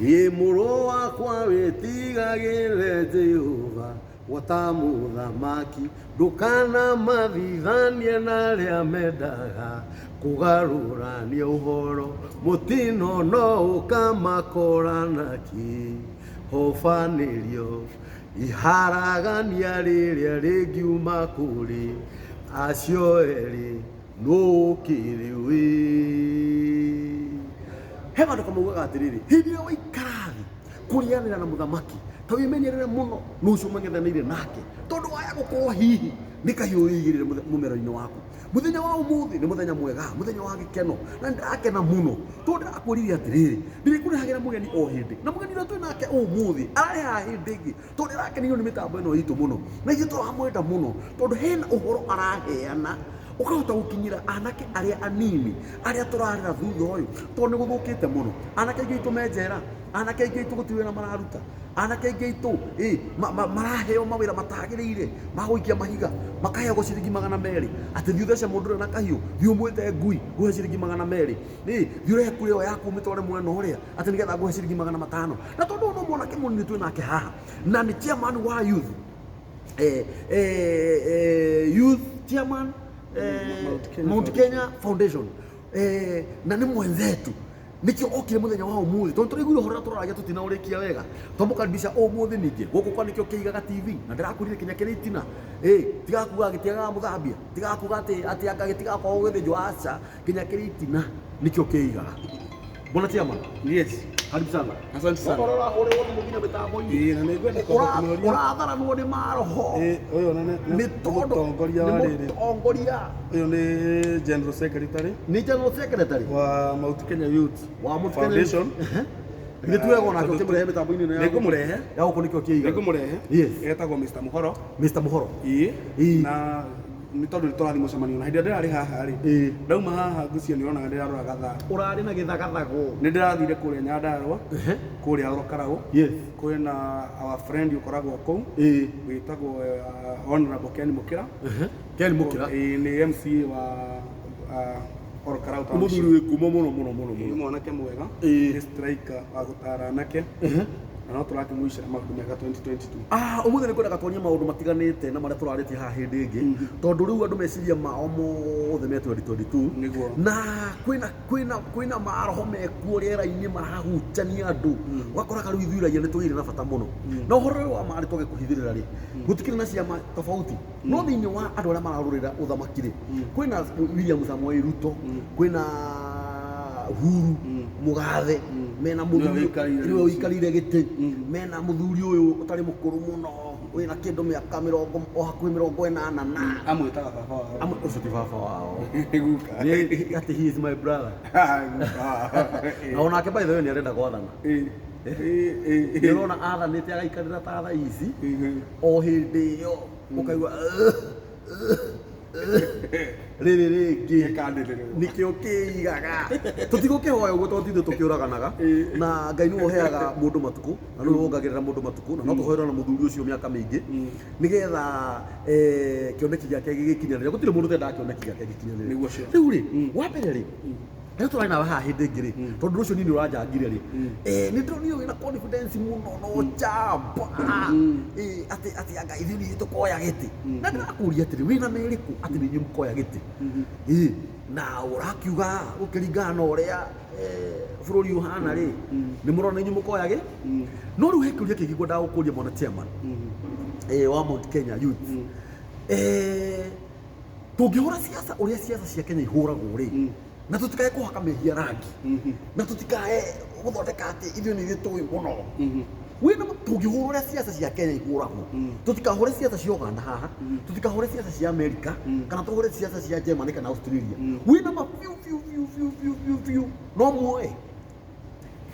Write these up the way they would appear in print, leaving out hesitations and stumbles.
Ĩ mũrũ wakwa wĩtigagĩre Jehova gwata mũthamaki, ndũkanamathithanie na arĩa mendaga kũgarũrania ũhoro, mũtino no ũkamakora na kĩhobanĩrio, iharagania rĩrĩa rĩngiuma kũrĩ acio erĩ. Nũkĩrĩ wĩ he maandĩko maugaga atĩrĩrĩ, hĩndĩ ĩrĩa waikara thĩ kũrĩanĩra na mũthamaki, ta wĩmenyerere mũno nũ ũcio mũng'ethanĩire nake, tondũ waya gũkorwo hihi nĩ kahiũ wĩigĩrĩre mũmero-inĩ waku. Mũthenya wa ũmũthĩ nĩ mũthenya mwega, mũthenya wa gĩkeno, na nĩndĩrakena mũno tondũ ndĩrakwĩrire atĩrĩrĩ, ndĩrĩkũrehagĩra mũgeni o hĩndĩ, na mũgeni ũrĩa twĩ nake ũmũthĩ ararĩ haha hĩndĩ ĩngĩ, tondũ nĩarakenio nĩ mĩtambo ĩno itũ mũno, na ithuĩ tũramwenda mũno tondũ hena ũhoro araheana ũkahota gũkinyĩra anake arĩa anini arĩa tũrarera thutha ũyũ, tondũ nĩ gũthũkĩte mũno. Anake aingĩ aitũ me njera, anake aingĩ aitũ gũtirĩ wĩra mararuta, anake aingĩ aitũ ĩ maraheo mawĩra matagĩrĩire ma gũikia mahiga, makaheagwo ciringi 200, atĩ thiĩ ũthece mũndũ ũrĩa na kahiũ, thiĩ ũmwĩte ngui ngũhe ciringi 200, ĩ thiĩ ũrehe kura ĩyo yaku ũmĩtware mwena ũrĩa, atĩ nĩgetha ngũhe ciringi 500. Na tondũ ũyũ no mwanake mũnini twĩ nake haha, na nĩ chairman wa youth, youth chairman, Mount Kenya. Mount Kenya Foundation, na nĩ mwenzetu, nĩkĩo okire mũthenya wa ũmũthĩ, tondũ tũraiguire ũhoro ũrĩa tũraragia tũtinaũrĩkia wega, twamũkaribisha ũmũthĩ ningĩ gũkũ kwa nĩkĩo kĩigaga TV, na ndĩrakwĩrire kinya kĩrĩ itina, tiga kuga gĩtiagaga mũthambia, tiga kuga atĩ anga gĩtigakorwo gĩthĩnjwo, aca, kinya kĩrĩ itina nĩkĩo kĩigaga. Bwana chairman. Yes. Karibu sana. Asante sana. Ũkorwo ũrahũrĩrwo thimũ nginya mĩtambo-inĩ. Ĩĩ, na nĩngwenda kwamba kũmũria. Ũratharanwo nĩ maroho. Ĩĩ, ũyũ nĩ Nĩ tondũ mũtongoria nĩ wa rĩrĩ. mũtongoria. Ũyũ nĩ General Secretary Nĩ General Secretary wa Mount Kenya Youth wa Mount Kenya Foundation. Githĩ ti wega onake ũkĩmũrehe mĩtambo-inĩ ĩno ya Nĩngũmũrehe. ya gũkũ nĩkĩo kĩigaga. Nĩngũmũrehe. Yes. Etagwo Mr. Muhoro. Mr. Muhoro. Ĩĩ. Ĩĩ. Na nĩ tondũ nĩ tũrathiĩ mũcemanio na hĩndĩ ĩrĩa ndĩrarĩ haha rĩ, Ĩĩ. ndauma haha ngwĩciria nĩ ũronaga ndĩraroraga thaa. Ũrarĩ na gĩthagathago. Nĩ ndĩrathire kũrĩa Nyandarũa, Ehe. kũrĩa Orokaragũ. Yes. Kwĩna our friend ũkoragwo kũu Ĩĩ. wĩtagwo Honorable Ken Mũkĩra. Ehe. Ken Mũkĩra. Ĩĩ, nĩ MCA wa Orokaragũ Nĩ Township. mũthuri wĩ ngumo mũno mũno mũno Nĩ mũno. mwanake mwega, Ĩĩ. nĩ striker wa gũtara anake. Ehe. Na no tũrakĩmũicĩra maũndũ mega 2022. Ũmũthĩ nĩ ngwendaga twarie maũndũ matiganĩte na marĩa tũrarĩtie haha hĩndĩ ĩngĩ, tondũ rĩu andũ meciria mao mothe me 2022. Nĩguo. Na kwĩna maroho mekuo rĩera-inĩ marahutania andũ, ũgakoraga rĩu ithuĩ raia nĩ tũgĩire na bata mũno. Na ũhoro ũyũ wa marĩ twage kũhithĩrĩra rĩ, gũtikĩrĩ na ciama tofauti, no thĩinĩ wa andũ arĩa mararũrĩra ũthamaki rĩ, kwĩna William Samoei Ruto, kwĩna Uhuru Mũgathe, mena mũthuri Nĩwe ũikarĩire nĩwe gĩtĩ. ũikarĩire gĩtĩ, mena mũthuri ũyũ ũtarĩ mũkũrũ mũno wĩna kĩndũ mĩaka mĩrongo o hakuhĩ 80 na Amwĩtaga baba wao. Amwe ũcio ti baba wao. Nĩ guka. Nĩ atĩ he is my brother. Guka wao. Na onake by the way nĩ arenda gwathana. Ĩĩ, ĩĩ, ĩĩ. Nĩ ũrona athanĩte agaikarĩra ta thaa ici, Ĩĩ. o hĩndĩ ĩyo ũkaigua rĩrĩ rĩngĩ Gĩkanĩrĩrwo. nĩkĩo kĩigaga. Tũtigũkĩhoya ũguo tondũ ti ithuĩ tũkĩũraganaga, Ĩĩ. na Ngai nĩwe ũheaga mũndũ matukũ na nĩwe wongagĩrĩra mũndũ matukũ, na no tũhoere na mũthuri ũcio mĩaka mĩingĩ nĩgetha kĩoneki gĩake gĩgĩkinyanĩre. Gũtirĩ mũndũ ũtendaga kĩoneki gĩake gĩkinyanĩre. Nĩguo cio. Rĩu rĩ, wa mbere rĩ, rĩu tũrarĩ nawe haha hĩndĩ ĩngĩ rĩ, tondũ ũcio niĩ nĩ ũranjangire rĩ, nĩ ndĩronire wĩna confidence mũno na ũnjamba, atĩ anga ithuĩ nĩ ithuĩ tũkoya gĩtĩ. Na ndĩrakũria atĩrĩ, wĩna merĩkũ atĩ nĩ inyuĩ mũkoya gĩtĩ? Na ũrakiuga gũkĩringana na ũrĩa bũrũri ũhana rĩ, nĩ mũrona inyuĩ mũkoya gĩ? No rĩu he kĩũria kĩngĩ ngwendaga gũkũria mwana chairman, wa Mount Kenya Youth. Tũngĩhũra siasa ũrĩa siasa cia Kenya ihũragwo rĩ, na tũtikae kũhaka mehia rangi, na tũtikae gũthondeka atĩ ithuĩ nĩ ithuĩ tũĩ mũno, wĩna tũngĩhũra ũrĩa siasa cia Kenya ihũragwo, tũtikahũre siasa cia Uganda haha, tũtikahũre siasa cia America, kana tũhũre siasa cia Germany kana Australia, wĩna ma biũ biũ biũ biũ biũ biũ biũ no muoe,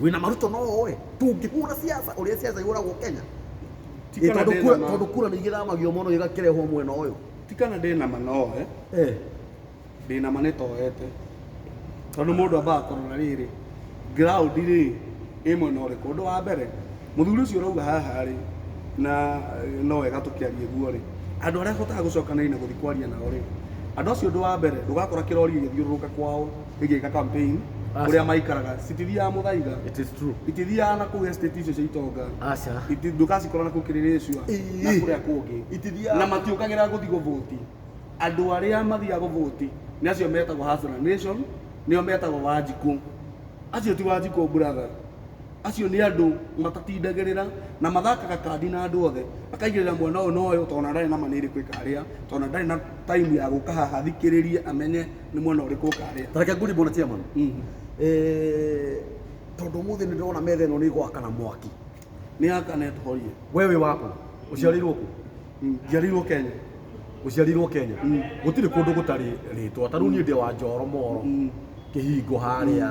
wĩna maruto no oe. Tũngĩhũra siasa ũrĩa siasa ihũragwo Kenya, Ti kana ndĩna ma. tondũ kura nĩ igĩthamagio mũno igakĩrehwo mwena ũyũ. Ti kana ndĩna ma noe. Ndĩna ma nĩ toete. Tondũ mũndũ ambaga kũrora rĩrĩ, ground rĩ, ĩ mwena ũrĩkũ. Ũndũ wa mbere, mũthuri ũcio ũrauga haha rĩ, na no wega tũkĩarie guo rĩ, andũ arĩa ahotaga gũcokanĩrĩria na gũthiĩ kwaria nao rĩ, andũ acio ũndũ wa mbere, ndũgakora kĩrori gĩgĩthiũrũrũka kwao gĩgĩka campaign. Aca. Kũrĩa maikaraga citithiaga Mũthaiga. It is true. Itithiaga na kũu estate icio cia itonga. Aca. Ndũgacikora na kũu Kĩrĩrĩcua na kũrĩa kũngĩ. Itithiaga. Na matiũkagĩra gũthiĩ gũvũti. Andũ arĩa mathiaga gũvũti nĩ acio metagwo Hustler Nation, nĩo metagwo Wanjikũ. Acio ti Wanjikũ brother. Acio nĩ andũ matatindagĩrĩra na mathakaga kandi na andũ othe. Akaigĩrĩra mwena ũyũ na ũyũ tondũ ona ndarĩ na ma nĩ ĩrĩkũ ĩkarĩa, tondũ ona ndarĩ na time ya gũka haha athikĩrĩrie amenye nĩ mwena ũrĩkũ ũkarĩa. Ta reke ngũrie bwana chairman. Tondũ ũmũthĩ nĩ ndĩrona metha ĩno nĩ ĩgwakana mwaki. Nĩ yakana ĩtũhorie. We wĩ waku? Ũciarĩirwo kũ? Njiarĩirwo Kenya. Ũciarĩirwo Kenya. Gũtirĩ kũndũ gũtarĩ rĩtwa. Ta rĩu niĩ ndĩ wa Njoro Moro. Kĩhingo harĩa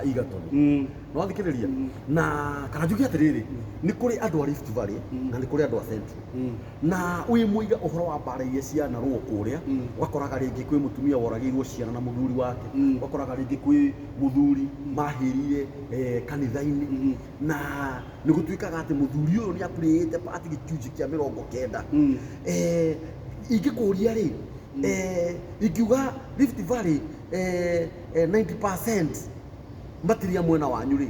Igatoni. No thikĩrĩria. Na kana njuge atĩrĩrĩ, nĩ kũrĩ andũ a Rift Valley na nĩ kũrĩ andũ a Central. Na wĩ mũiga ũhoro wa mbara iria cianarũo kũrĩa, ũgakoraga rĩngĩ kwĩ mũtumia woragĩirwo ciana na mũthuri wake, ũgakoraga rĩngĩ kwĩ mũthuri mahĩrire kanitha-inĩ, na nĩ gũtuĩkaga atĩ mũthuri ũyũ nĩ apurĩĩte pati gĩcunjĩ kĩa 90. Ingĩkũria rĩ, ingiuga Rift Valley 90% matiria mwena wanyu rĩ,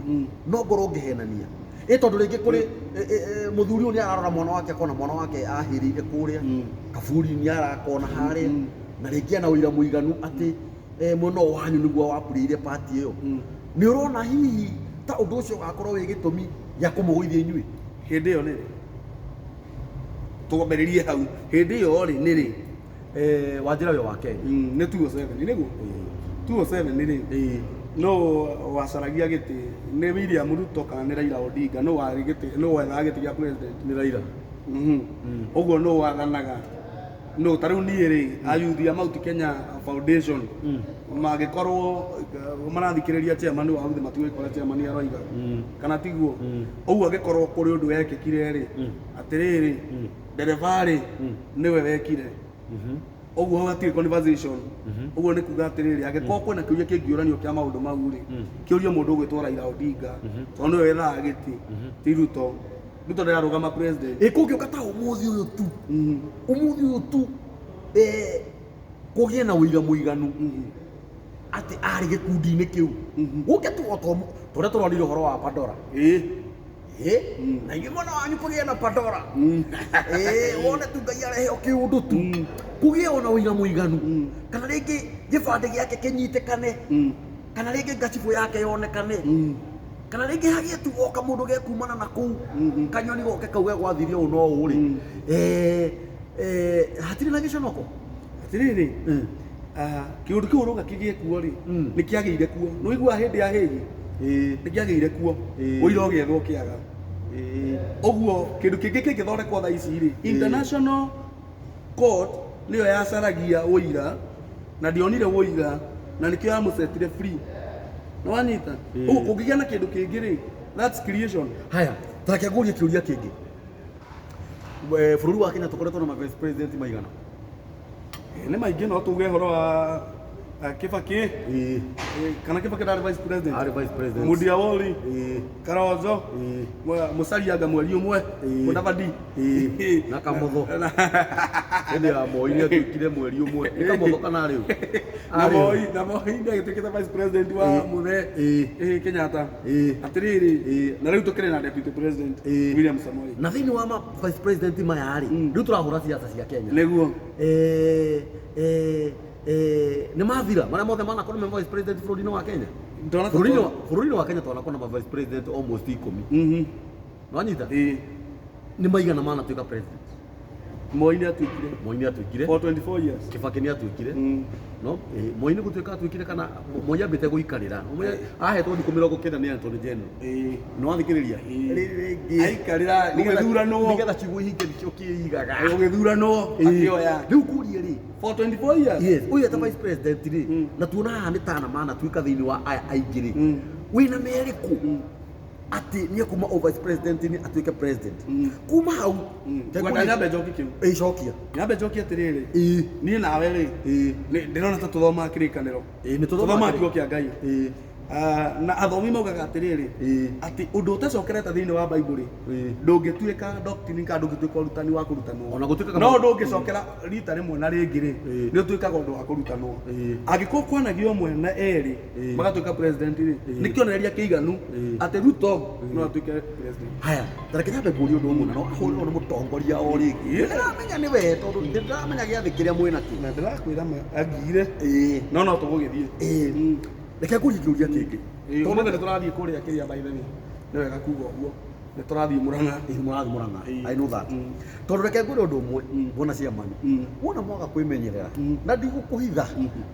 no ngorwo ngĩhenania. Tondũ rĩngĩ kũrĩ mũthuri ũyũ nĩ ararora mwana wake akona mwana wake ahĩrĩire kũrĩa, kaburi nĩ arakona harĩa, na rĩngĩ ena ũira mũiganu atĩ mwena ũyũ wanyu nĩguo wapurĩire pati ĩyo. Nĩ ũrona hihi ta ũndũ ũcio ũgakorwo wĩ gĩtũmi gĩa kũmũgũithia inyuĩ? Hĩndĩ ĩyo nĩ rĩ? Twambĩrĩrie hau. Hĩndĩ ĩyo rĩ nĩ rĩ? Wanjĩra wĩ wa Kenya. Nĩ 207 nĩguo? 207 nĩ rĩ? No wacaragia gĩtĩ nĩ William Ruto kana nĩ Raila Odinga? No warĩ gĩtĩ, no wethaga gĩtĩ gĩa president? Nĩ Raila. Ũguo no wathanaga. No ta rĩu niĩ rĩ, ayuthi a Mount Kenya Foundation mangĩkorwo marathikĩrĩria chairman wa thutha matigũgĩkora chairman aroiga. Kana tiguo? Ũguo angĩkorwo kũrĩ ũndũ wekĩkire rĩ, atĩrĩrĩ, ndereba rĩ, nĩwe wekire. Ũguo hatirĩ conversation. Ũguo nĩ kuga atĩrĩrĩ, angĩkorwo kwĩna kĩũria kĩngĩũranio kĩa maũndũ mau rĩ, kĩũrio mũndũ ũgwĩtwo Raila Odinga, tondũ nĩwe wethaga gĩtĩ, ti Ruto. Ruto ndararũgama president. Kũngĩũka ta ũmũthĩ ũyũ tu, ũmũthĩ ũyũ tu, kũgĩe na ũira mũiganu atĩ arĩ gĩkundi-inĩ kĩu. Gũke tu o ta ũrĩa tũronire ũhoro wa Pandora. Na ithuĩ mwena wanyu kũgĩe na Pandora. Wone tu Ngai arehe o kĩũndũ tu. Kũgĩe ona ũira mũiganu. Kana rĩngĩ gĩbandĩ gĩake kĩnyitĩkane. Kana rĩngĩ ngacibũ yake yonekane. Kana rĩngĩ hagĩe tu o kamũndũ gekumana na kũu. Kanyoni goke kau gegwathire ũũ no ũũ rĩ. Hatirĩ na gĩconoko? Atĩrĩrĩ, kĩũndũ kĩu ũrauga kĩgĩe kuo rĩ, nĩ kĩagĩire kuo. Nĩ ũiguaga hĩndĩ ya Hague? Nĩ kĩagĩire kuo. Ũira ũgĩethwo kĩaga. Ũguo kĩndũ kĩngĩ kĩngĩthondekwo thaa ici rĩ, International Court nĩyo yacaragia ũira na ndionire ũira na nĩkĩo yamũcetire free. Nĩ wanyita? Ũguo kũngĩgĩa na kĩndũ kĩngĩ rĩ, that's creation. Haya, ta reke ngũrie kĩũria kĩngĩ. Bũrũri wa Kenya tũkoretwo na ma vice president maigana? Nĩ maingĩ, no tuge ũhoro wa Kibaki. Kana Kibaki ndarĩ vice president? Arĩ vice president. Mudia Woli. Kalonzo. Musalia anga mweri ũmwe. Mudavadi. Na Kamotho. Hĩndĩ ya Moi nĩ atuĩkire mweri ũmwe. Nĩ Kamotho kana rĩu? Na Moi, na Moi nĩ agĩtuĩkĩte vice president wa Mũthee. Kenyatta. Atĩrĩrĩ, na rĩu tũkĩrĩ na deputy president William Samoei. Na thĩinĩ wa ma vice president maya rĩ, rĩu tũrahũra siasa cia Kenya. Nĩguo. Nĩ mathira marĩa mothe manakorwo me vice president bũrũri-inĩ wa Kenya. Ndona ta Bũrũri-inĩ wa Kenya twanakorwo na ma vice president almost 10. Nĩwanyita? Nĩ maigana manatuĩka president? Moi nĩ atuĩkire. Moi nĩ atuĩkire. For 24 years. Kibaki nĩ atuĩkire. No, Moi nĩ gũtuĩka atuĩkire kana Moi ambĩte gũikarĩra. Moi ahetwo thikũ 90 nĩ Anthony General. Nĩwathikĩrĩria? Rĩngĩ. Aikarĩra gũgĩthuranwo. Nĩgetha kiugo ihinge nĩkĩo kĩigaga. Gũgĩthuranwo akĩoya. Rĩu kũrie rĩ. For 24 years. Yes, ũyũ eta vice president rĩ, na tuona haha nĩ tana manatuĩka thĩinĩ wa aya aingĩ rĩ. Wĩna merĩkũ atĩ nĩ ekuma o vice president nĩ atuĩke president. Kuma hau, Ngwenda nyambe njoki kĩu. Cokia. Nyambe njoki atĩrĩrĩ. Niĩ nawe rĩ, ndĩrona ta tũthomaga kĩrĩkanĩro. Nĩ tũthomaga Tũthomaga kiugo kĩa Ngai. Ah, na athomi maugaga atĩrĩrĩ atĩ ũndũ ũtacokerete thĩinĩ wa Bible ndũngĩtuĩka doctrine kana ndũngĩtuĩka ũrutani wa kũrutanwo. Ona gũtuĩkaga No ma- ũndũ ũngĩcokera rita rĩmwe na rĩngĩ rĩ, nĩ ũtuĩkaga ũndũ wa kũrutanwo. Angĩkorwo kwanagio ũmwe na erĩ magatuĩka president rĩ, nĩ kĩonereria kĩiganu atĩ Ruto no atuĩke president. Haya, tareke nyambe ngũrie ũndũ ũmwe na no ahũrĩrwo nĩ mũtongoria o rĩngĩ. Ndĩramenya nĩ we tondũ ndĩramenya gĩathĩ kĩrĩa mwĩ nakĩo. Na ndĩrakwĩra ma angire no no tũgũgĩthiĩ. Reke ngũrie kĩũria kĩngĩ. Ĩĩ, ũmũthĩ nĩ tũrathiĩ kũrĩa kĩrĩa by the way. Nĩ wega kuga ũguo. Nĩ tũrathiĩ Murang'a. Ĩĩ, mũrathiĩ Murang'a. I know that. Tondũ reke ngwĩre ũndũ ũmwe, bwana Chairman. Wona mwaga kwĩmenyerera, na ndigũkũhitha,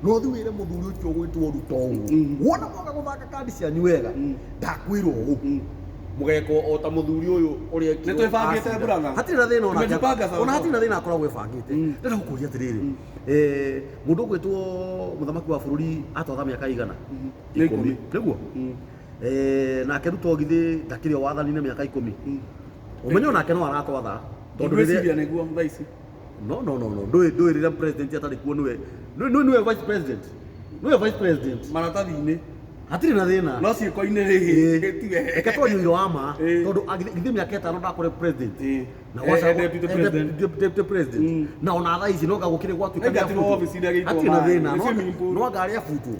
no ũthiĩ wĩre mũthuri ũcio ũgwĩtwo Ruto ũũ. Wona mwaga gũthaka kandi cianyu wega, ndakwĩra ũũ. Mũgekwo o ta mũthuri ũyũ ũrĩa ekirwo Nĩ twĩbangĩte, acida. brother. Hatirĩ na thĩna onake. Tumejipanga sawa Ona sawa. hatirĩ na thĩna akoragwo ebangĩte. Ndĩrenda gũkũria atĩrĩrĩ, mũndũ ũgwĩtwo mũthamaki wa bũrũri atwatha mĩaka igana? Nĩ ikũmi. Nĩguo? Nake Ruto githĩ ndakĩrĩ o wathani-inĩ mĩaka ikũmi? Ũmenye onake no aratwatha tondũ rĩrĩa Ngwĩciria nĩguo thaa ici. No no no no ndũĩ ndũĩ rĩrĩa president atarĩ kuo nĩwe nĩwe nĩwe vice president. Nĩwe vice president. Maratathi-inĩ. Hatirĩ na thĩna. No ciĩko-inĩ rĩ, tiwe. Reke twarie ũira wa ma tondũ githĩ mĩaka ĩtano ndakore president. Na gwaca Deputy president. Deputy president. Na ona thaa ici no anga gũkĩrĩ gwatuĩka Aingatirwo nĩabutwo. obici-inĩ agĩitwo Hatirĩ na maĩ. thĩna. Nĩ No swimming pool. no anga arĩ abutwo.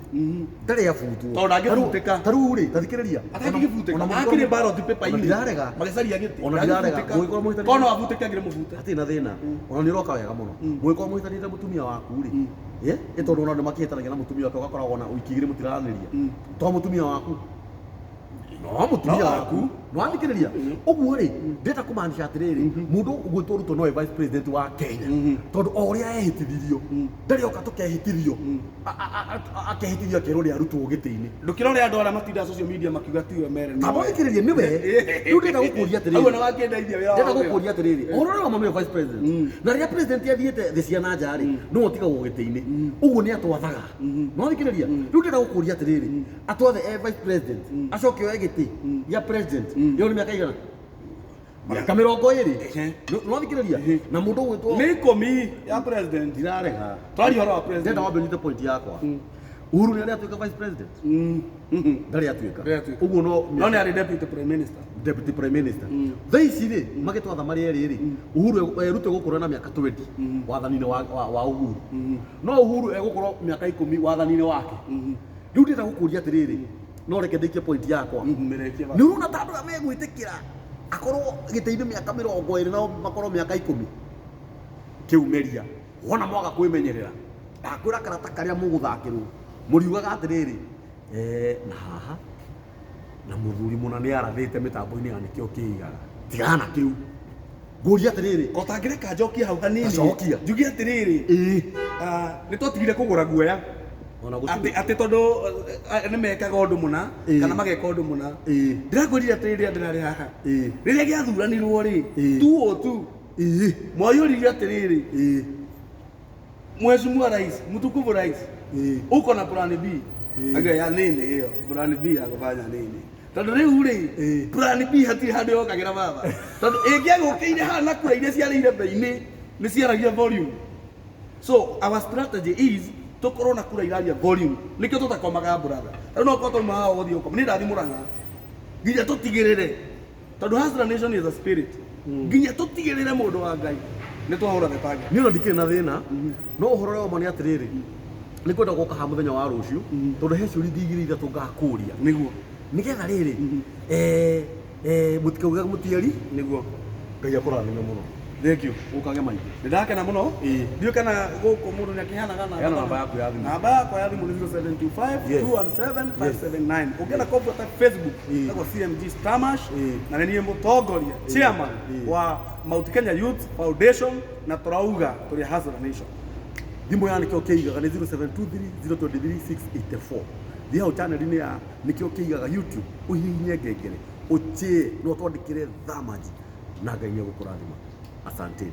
Ndarĩ abutwo. Tondũ ndangĩbutĩka. Ta rĩu rĩ, ta thikĩrĩria. Atangĩgĩbutĩka. Ona mũngĩkorwo- Akĩrĩ ballot paper Ona inĩ. ndirarega. Magĩcaria gĩtĩ. Ona ndirarega. Ndangĩbutĩka. Mũngĩkorwo mũhĩtanĩte- Korwo no abutĩke angĩrĩ mũbute. Hatirĩ na thĩna. Ona nĩ ũroka wega mũno. Mũngĩkorwo mũhĩtanĩte mũtumia waku rĩ, ĩ tondũ ona andũ makĩhĩtanagia na mũtumia wake ũgakoragwo na wiki igĩrĩ mũtiraranĩria. To mũtumia waku. No mũtumia No waku. waku. No athikĩrĩria. Ũguo rĩ, ndĩrenda kũmaanisha atĩrĩrĩ, mũndũ ũgwĩtwo Ruto nowe vice president wa Kenya. Tondũ o ũrĩa ehĩtithirio, ndarĩ oka tũkehĩtithio. Akehĩtithio akerwo nĩ arutwo gĩtĩ-inĩ. Ndũkĩrore andũ arĩa matindaga social media makiuga tiwe mere. Tamba ũthikĩrĩrie nĩwe. Rĩu ndĩrenda gũkũria atĩrĩrĩ. Hau ona wakĩndeithia wĩra Ndĩrenda wa gũkũria atĩrĩrĩ, ũhoro ũrĩa wa ma nĩwe vice president. Na rĩrĩa president athiĩte thĩ cia na nja rĩ, nĩwe ũtigagwo gĩtĩ-inĩ. Ũguo nĩ atwathaga. No thikĩrĩria, rĩu ndĩrenda gũkũria atĩrĩrĩ, atwathe e vice president, acoke oe gĩtĩ gĩa president. Ĩyo nĩ mĩaka igana? Mĩaka 20. No thikĩrĩria, na mũndũ ũgwĩtwo Nĩ ikũmi ya president. Ndirarega. Twaria ũhoro wa president. Ndĩrenda wambe ũnyite point yakwa. Uhuru nĩ arĩ atuĩka vice president? Ndarĩ atuĩka. Ndarĩ atuĩka. Ũguo no No nĩ arĩ deputy prime minister. Deputy prime minister. Thaa ici rĩ, magĩtwatha marĩ erĩ rĩ, Uhuru Ruto egũkorwo na mĩaka 20 wathani-inĩ wa Uhuru. No Uhuru egũkorwo mĩaka 10 wathani-inĩ wake. Rĩu ndĩrenda gũkũria atĩrĩrĩ, no reke ndĩkie point yakwa. Mĩrĩkie Nĩ ũrona ta andũ arĩa megwĩtĩkĩra akorwo gĩtĩ-inĩ mĩaka 20 nao makorwo mĩaka 10? Kĩumeria. Wona mwaga kwĩmenyerera, ndakwĩra karata karĩa mũgũthakĩrwo, mũriugaga atĩrĩrĩ, na haha, na mũthuri mũna nĩ arathĩte mĩtambo-inĩ ya nĩkĩo kĩigaga. Tigana na kĩu. Ngũria atĩrĩrĩ. Ũtangĩreka njokie hau hanini. Cokia. Njuge atĩrĩrĩ. Nĩ twatigire kũgũra guoya. Ona gũtirĩ. Atĩ tondũ nĩ mekaga ũndũ mũna, kana mageka ũndũ mũna. Ndĩrakwĩrire atĩrĩrĩ rĩrĩa ndĩrarĩ haha. Rĩrĩa gĩathuranirwo rĩ, tu o tu. Mwaiyũririe atĩrĩrĩ. Mheshimiwa Rais, mtukufu Rais, uko na plan B. Aga ya nini hiyo? Plan B ya kufanya nini? Tondũ rĩu rĩ, plan B hatirĩ handũ yokagĩra baba. Tondũ ĩngĩagũkĩire haha na kura iria ciarĩire mbei-inĩ, nĩ ciaragia volume. So our strategy is tũkorwo na kura iraria volume. Nĩkĩo tũtakomaga brother. Rĩu no ũkorwo twauma haha ũgũthiĩ ũkoma. Niĩ ndathiĩ Murang'a. Nginya tũtigĩrĩre. Tondũ Hustler Nation is a spirit. Nginya tũtigĩrĩre mũndũ wa Ngai. Nĩ twahũra the target. Niĩ ona ndikĩrĩ na thĩna, no ũhoro ũrĩa wa ma nĩ atĩrĩrĩ, nĩ kwenda gũka haha mũthenya wa rũciũ, tondũ he ciũria ingĩ igĩrĩ ithatũ ngakũria. Nĩguo. Nĩgetha rĩrĩ, mũtikauge mũtiari. Nĩguo. Ngai akũrathime mũno. Thank you. Ũkage maingĩ. Nĩ ndakena mũno. Ndiũĩ kana gũkũ mũndũ nĩ akĩheanaga namba. Heana namba yaku ya thimũ. Namba yakwa ya thimũ nĩ 0725 217 579. Ũngĩenda kũbuata Facebook, ĩtagwo CMG Stamash, na nĩ niĩ mũtongoria, chairman wa Mount Kenya Youth Foundation, na tũrauga tũrĩ Hustler Nation. Thimũ ya nĩkĩo kĩigaga nĩ 0723 023 684. Thiĩ hau channel-inĩ ya nĩkĩo kĩigaga YouTube, ũhihinye ngengere, ũchĩe na ũtwandĩkĩre Thamaji, na Ngai nĩ egũkũrathima. Asanteni.